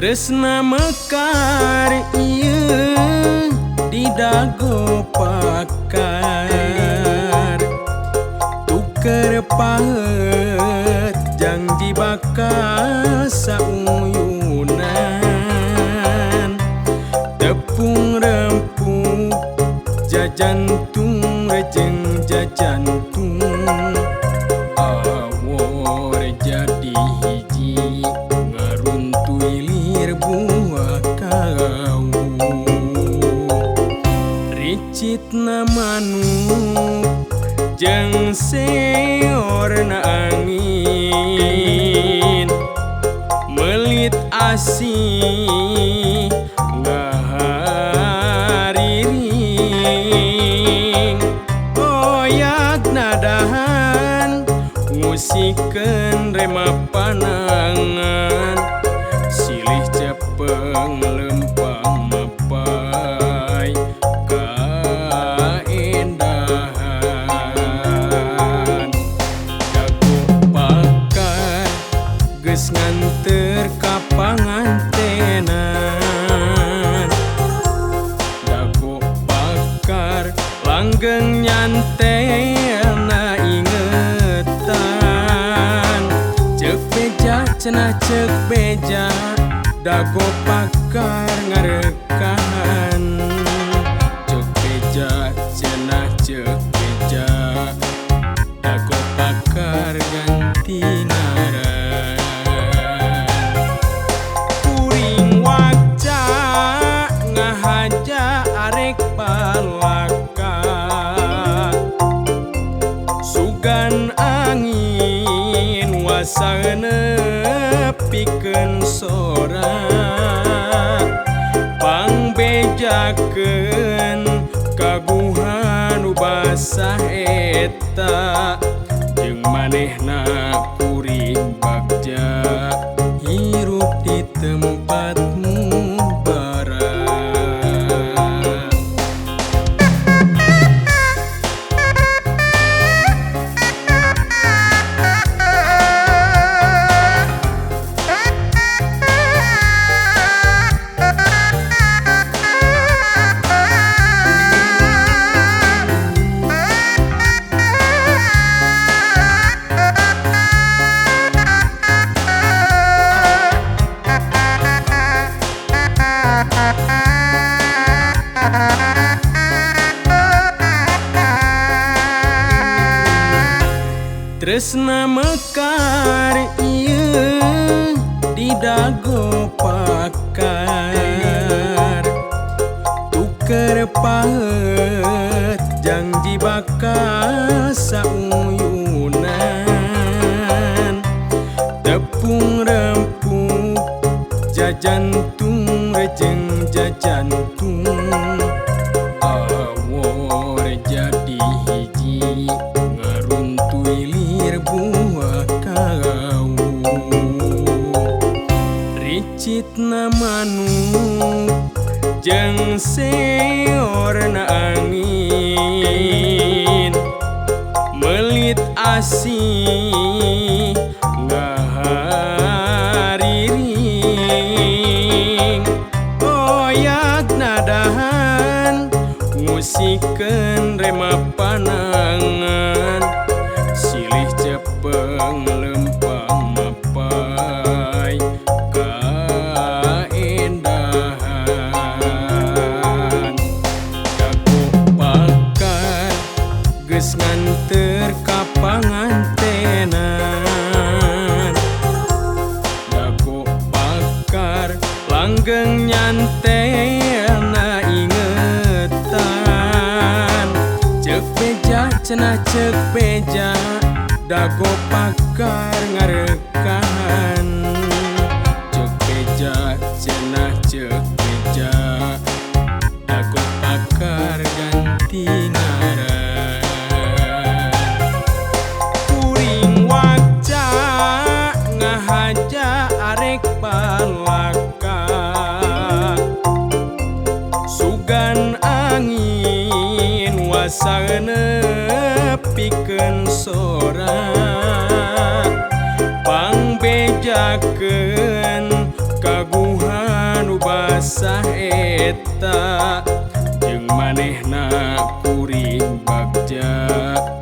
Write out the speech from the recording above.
Tresna mekar ieu di dago pakar, tuker pahet janji bakal sauyunan. Tepung rempuk jajantung rejeng jajantung, awor jadi hiji ngaruntuy lir buah kau. Ricitna manuk jeung seorna angin, melit asih ngahariring. Oyak nadahan ngusikeun rema panangan, silih cepeng lempang mapai kaendahan. Dago pakar geus nganter ka pangantenan, dago pakar langgeng nyantelna ingetan. Ceuk beja cenah ceuk beja, dago pakar ngarekahan. Ceuk beja cenah ceuk beja, dago pakar ganti ngaran. Kuring waca ngahaja arek palaka, sugan angin wasana pikeun sora. Pangbejakeun kaguhan nu basah eta, jeung manehna kuring bagja hirup di tempat mubarak. Tresna mekar ieu di dago pakar, tuker pahet janji bakal sauyunan. Tepung rempuk jajantung rejeng jajantung, awor jadi hiji ngaruntuy lir buah kau. Ricitna manuk jeung seorna angin, melit asih ngahariring. Oyak nadahan ngusikeun rema panangan, silih cepeng lempang mapai kaendahan. Dago pakar geus nganter ka pangantenan, dago pakar langgeng nyantelna ingetan. Ceuk beja cenah ceuk beja, dago pakar ngarekahan. Ceuk beja cenah ceuk beja, dago pakar ganti ngaran. Kuring waca ngahaja arek palaka, sugan angin wasana pikeun sora. Pangbejakeun kaguhan Sah eta jeung manehna kuring bagja.